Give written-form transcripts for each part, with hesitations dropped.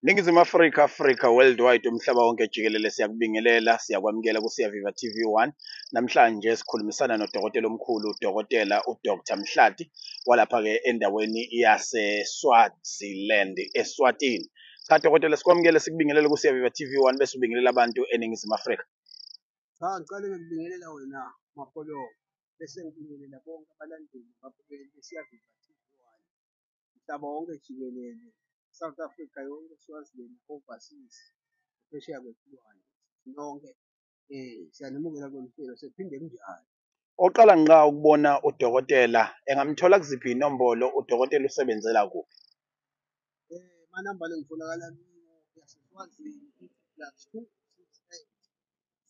Ningizimu Afrika, Africa Worldwide, umhlaba wonke jikelele, siyakubingelela, siyakwamukela ku-Siyaviva TV 1. Namhlanje sikhulumisana nodokotela omkhulu, udokotela uDr Mhlati walapha-ke endaweni yase-Swaziland, eSwatini. Cha dokotela, sikwamukele, sikubingelele ku-Siyaviva TV 1 bese ubingelela abantu eNingizimu Afrika. Cha, ngicale ngikubingelela wena Mapholoba, bese ngibingelela bonke abalandeli nababukeli beSiyaviva TV 1, mhlaba wonke jikelele, South Africa yonke, Swaziland, overseas, phesheya kwezilwandle, nonke siyanimukela kulolu hlelo sekuphinde kunjalo. Oqala ngqa ukubona udokotela engamthola kuziphi iy'nombolo? Udokotela usebenzela kuphi? Amanamba engitholakala kiwo yaseSwazini ithi +268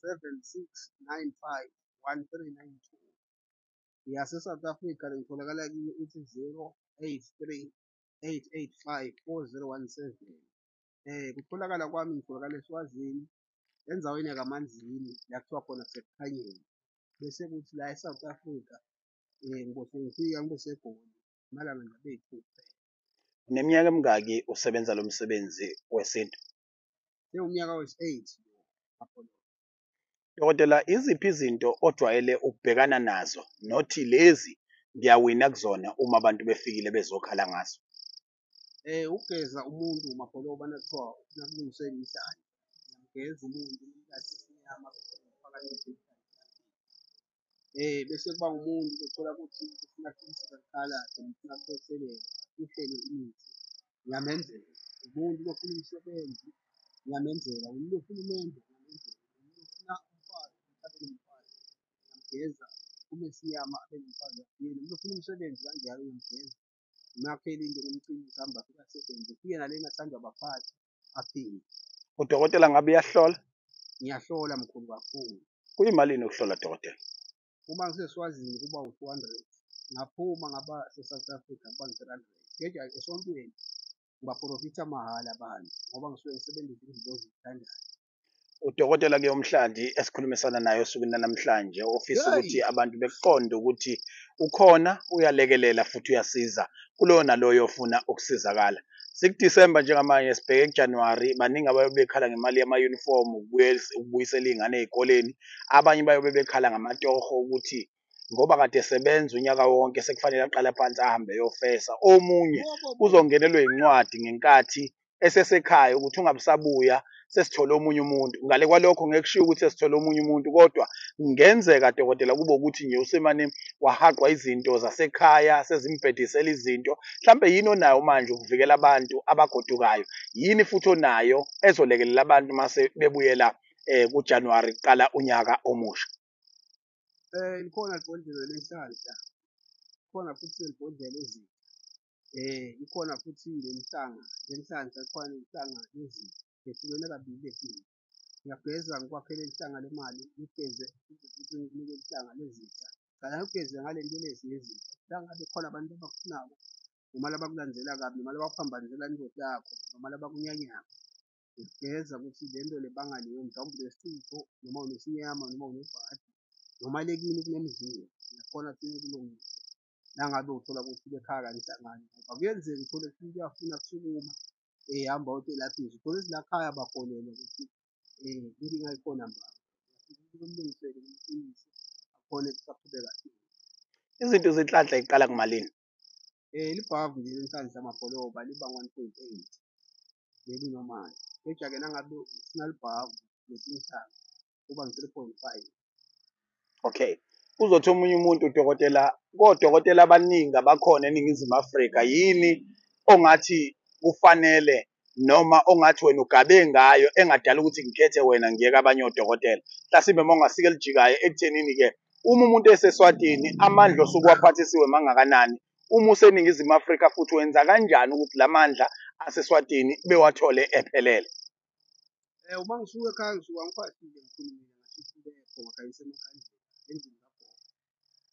7695 1392. Yase-South Africa le ngitholakala kiyo ithi 083 885 4017. Kutholakala kwami ngitholakala eSwazini endaweni yakaManzini la kuthiwa khona kuseKukhanyeni, bese kuthi la e-South Africa ngibohle ngifika ngibe seGoli amalanga nje abe yi-2 kuphela. Uneminyaka emingaki usebenza lo msebenzi wesintu? Sekuwumnyaka wesi-8 lo. Dokotela, iziphi izinto ojwayele ukubhekana nazo nothi lezi ngiyawina kuzona uma abantu befikile bezokhala ngazo? Ukugeza umuntu Mapholoba nakuthiwa ufuna kulungiswe inhlanhla, ngiyamgeza umuntu ngimlahle isinyama bese ngimfaka into. Bese kuba umuntu othola ukuthi ufuna ekhaya lakhe, ufuna kubethelelwa, afihlelwe imithi, ngiyamenzela. Umuntu ofuna umsebenzi, ngiyamenzela, umuntu ofuna umendo, ngiyamenzela, umuntu ofuna umfazi ukuthi abe nomfazi, ngiyamgeza kuphume isinyama abe nomfazi aphile, umuntu ofuna umsebenzi kanjalo ngiyamgeza, ngimakhele into ngimqinise ahambe afike asebenze, ufike nalena athandwa abaphathi aphile. Udokotela ngabe uyahlola? Ngiyahlola mkhulu kakhulu. Kuyimalini ukuhlola dokotela? Uma ngiseSwazini kuba u-200, ngaphuma ngaba se-South Africa kuba ngu-300. Keja esontweni ngibaprofitha mahhala abantu ngoba ngisuke ngisebenzisa izinto ozithandayo. Udokotela ke uMhlandi esikhulumisana naye osukwini namhlanje, ofisa ukuthi abantu bekuqonde ukuthi ukhona, uyalekelela futhi uyasiza kuloyo naloyo ofuna ukusizakala. SikuDisemba njengamanje, sibheke kuJanuwari, baningi abayobe bekhala ngemali yama-uniform, ukubuyisela iy'ngane ey'koleni. Abanye bayobe bekhala ngamatoho ukuthi ngoba kade esebenza unyaka wonke sekufanele aqale phansi ahambe eyofesa. Omunye uzongenelwa incwadi ngenkathi esesekhaya ukuthi ungabe usabuya, sesithole omunye umuntu. Ngale kwalokho ngeke kushiwo ukuthi sesithole omunye umuntu, kodwa kungenzeka dokotela kube ukuthi nje usemane wahaqwa izinto zasekhaya, sezimbhedisela izinto. Mhlampe yini onayo manje ukuvikela abantu abagodukayo? Yini futhi onayo ezolekelela abantu mase bebuyela kuJanuwari kuqala unyaka omusha? Likhona ibhodlela lenhlanhla, khona futhi nelibhodlela lezinja, ikhona futhi nenhlanga lenhlanhla, khona nenhlanga lezinja, yehlukene kabili le. Ngiyageza ngikwakhele ihlanga lemali, ngigeze phinde futhi ngikunike ihlanga lezitha. Cala ngikugeze ngale ntelezi yezitha, la ngabe khona abantu abakufunako noma labakulandzela kabi noma labakuphambanisela indoda yakho noma labakunyanyako, ngiyageza ukuthi le nto le bangaleyo mhlawumbe unesicitho noma unesinyama noma unebhadi noma lekini kunemdliwa, ngiyakhona ukuthi ngikulungise nangabe uthola ukuthi ekhaya kanihlangani ngoba kuyenzeka uthole ukuthi umuntu uyafuna kusukuma hamba ayotelaphisa, uthole ukuthi la khaya abakholelwa ukuthi inkinga ikhona mbamba, umlungisele umqinise akhone ukuthi aqhubeke aphile. Izinto zenhlanhla iqala kumalini? Libhavu nje lenhlanhla Mapholoba liba 1.8 leli normal, keja-ke nangabe ufuna libhavu letinhlanga kuba ngu-3.5. Okay. Uzothi omunye umuntu dokotela, kodokotela abaningi abakhona eNingizimu Afrika, yini ongathi kufanele noma ongathi wena ugabe ngayo engadala ukuthi ngikhethe wena ngiyeke abanye odokotela? Mhlasimbe uma ungasike elijikayo ekuthenini-ke uma umuntu eseSwatini amandla osuke uwaphathisiwe mangakanani? Uma useNingizimu Afrika futhi wenza kanjani ukuthi la mandla aseSwatini bewathole ephelele? Uma ngisuka ekhaya ngisuka ngiphahlile ngikhulumile ngashisa impepho ngakhanyisa emakhandlela endlini kagogo.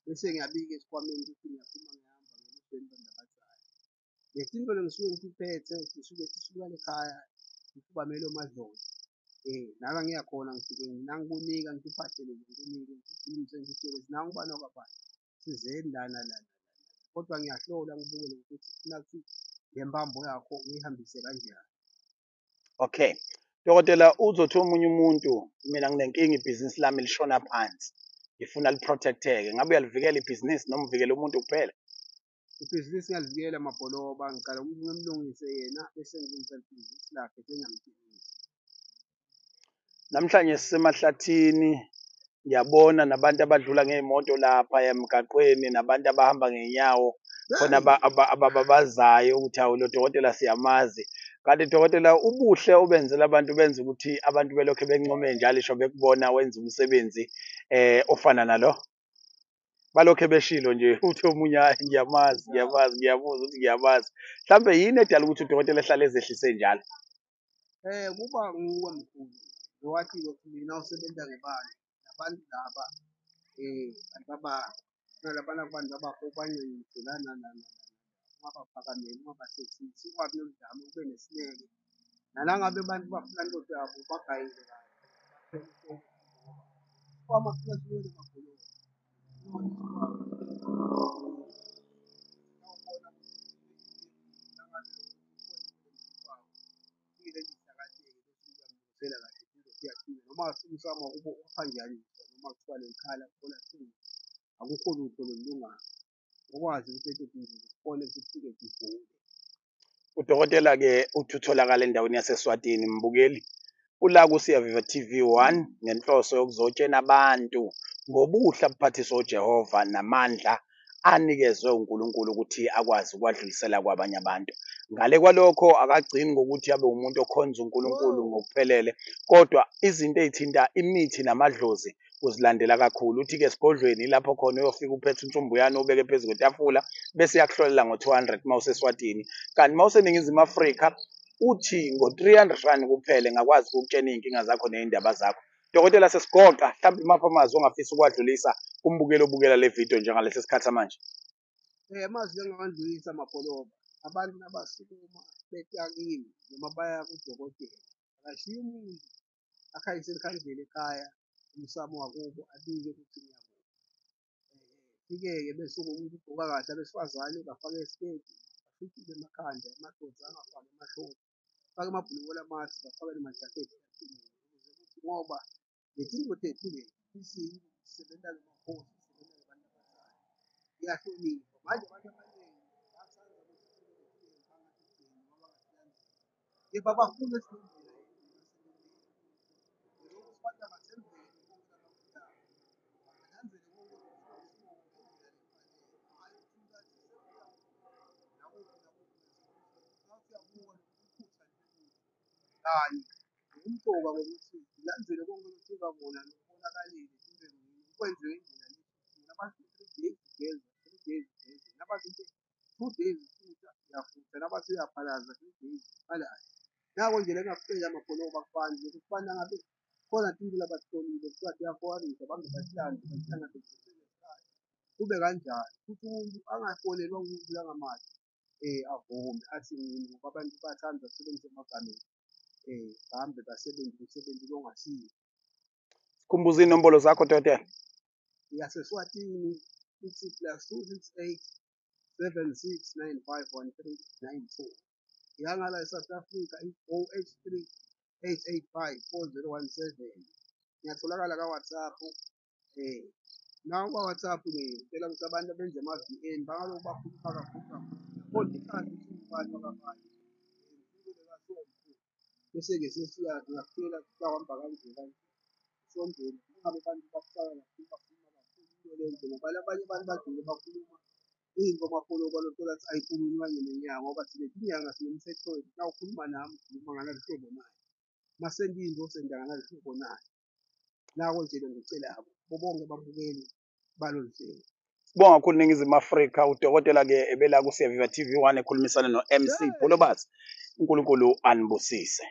Bese ngiyabika esikhwameni ukuthi ngiyaphuma ngiyahamba ngiya emzini labadzala. Letinto le ngisuke ngitiphethe ngisuke sisuka ekhaya ngifubamele amadlozi. Nala ngiya khona ngifike nangikunika ngikuphahlele ngikunike ngikukhulumise ngikutshele ukuthi nangu ubani wakwabani sizeni lana la la. Kodwa ngiyahlola ngibuke nokuthi funa kuthi le mbambo yakho ngiyihambise kanjani. Okay. Dokotela, uzothi omunye umuntu, mina nginenkinga, ibhizinisi lami lishona phansi, ngifuna li-protect-eke. Ngabe uyalivikela ibhizinisi noma uvikela umuntu kuphela? Ibhizinisi ngiyalivikela Mabholoba, ngiqala ukuthi ngimlungise yena bese ngilungisa ibhizinisi lakhe sengiyamthengisa. Namhlanje sisemahlathini, ngiyabona nabantu abadlula ngey'moto lapha emgaqweni nabantu abahamba ngey'nyawo khona abababazayo ukuthi hawu, lo dokotela siyamazi. Kanti dokotela, ubuhle obenzela abantu benza ukuthi abantu belokhe bencome njalo isho bekubona wenza umsebenzi ofana nalo. Balokhe beshilo nje uthi omunye, hhayi ngiyamazi, ngiyamazi, ngiyamuzwa ukuthi ngiyamazi. Mhlampe yini edala ukuthi udokotela ehlale ezehlise njalo? Kuba nguwe mkhulu, nowathiyo mina usebenza ngebala, nabantu laba bantu nalabana kubantu babakho bancinci la na na na, ungabaphakameli, ungabathethisi, ungabi nodlame, ube nesineke. Nala ngabe abantu bafuna indoda yabo bagayile kahle, noma umsamo wakubo uphanjaniswa noma kuthiwa leli khona akukho lutho lolungayo ukwazi ukuthi leto zikhone ukuthi zifike zivule. Udokotela-ke uthi utholakala endaweni yaseSwatini, mbukeli. Ula kuSiyaviva TV 1 ngenhloso yokuzotshena abantu ngobuhle abuphathiswa uJehova namandla anikezwe uNkulunkulu ukuthi akwazi ukwadlulisela kwabanye abantu. Ngale kwalokho akagcini ngokuthi abe umuntu okhonza uNkulunkulu ngokuphelele, kodwa izinto ey'thinta imithi namadlozi uzilandela kakhulu. Uthi-ke esigodlweni lapho khona uyofika uphethe insumbuyane ubeke phezu kwetafula bese iyakuhlolela ngo-200 uma useSwatini. Kanti uma useNingizimu Afrika uthi ngo-300 rand kuphela engakwazi ukukutshena iy'nkinga zakho ney'ndaba zakho. Dokotela, sesigoqa, mhlawumbe imaphi amazwi ongafisa ukuwadlulisa kumbukeli obukela le video njengalesi sikhathi samanje? Amazwi engingawadlulisa Mabholoba, abantu nabasukuma beta kimi noma baya kudokotela, akashiye umuntu akhanyise ikhandlela ekhaya umsamo wakubo abike ukuthi ngiyakuphi. Fike-ke bese umuntu ugqoka kahle, abesifazane bafake isiketi, bafihlile emakhanda, amadoda angafaki amashoti, bafake amabhulukwe lamade, bafake namajakhethi aqinile ukuze kuthi ngoba letinto tethu leti isintu sisebenza ngemakhosi, sisebenza ngabantu abadala, iyahlonipha. Manje abantu abaningi bathanda ukuthi noma bangasilandeli, kepha bafuna esibhedlela lokhu sibantu abathembeke konke abakufundayo, balandele konke ngendlela efanele, hhayi ukuthi umuntu athi nakuphi nakuphi. Nawuthi uyabuka lokuphutha nje kanye nokumqoka kokuthi ulandele konke olufika kona lokubonakalile ukwenze ngendlela le nabathi 3 days ugeza, 3 days ugeze, nabathi 2 days ufutha uyafutha, nabathi uyaphalaza 3 days uphalaze. Nako nje le engakucela Mabholoba kubantu ukuthi kufanele ngabe khona tinto labatitholile kuthiwa tiyafowarisa bambe bahlande bahlangabeze nesikhathi kube kanjalo futhi umuntu angafonelwa ngumuntu langamazi avume athi ngimi ngoba abantu bayathanda ukusebenzisa amagama bahambe basebenze umsebenzi longasiwo. Sikhumbuza iy'nombolo zakho dokotela. YaseSwatini ithi +268 76 95 13 94. Yangala eSouth Africa i-083 885 4017. Ngiyatholakala ka-WhatsApp. Nawo ka-WhatsApp ngicela ukuthi abantu abenze ama-VN bangaloku bakhuluma kakhulu kakhulu. Kodwa ichaze ukuthi ungubani wakabani. Bese-ke sesiya ngiyakutshela ukuthi kuhamba kanje kanje. Sondele kungabe abantu bakuxaka kakhulu bakhuluma kakhulu into lento ngoba labanye abantu bagcine bakhuluma into Mabholoba lothola ukuthi ayikhulunywa kanye nenyanga ngoba thina inyanga sinemthetho wethu. Nawukhuluma nami ukhuluma ngalolu hlobo naye, masenta into senta ngalolu hlobo naye. Nako nje lengicelako bonke ababukeli balolu hlelo. Sibonga kakhulu Ningizimu Afrika. Udokotela-ke ebela kuSiyaviva TV 1 ekhulumisana no-MC Bholobazi. uNkulunkulu anibusise.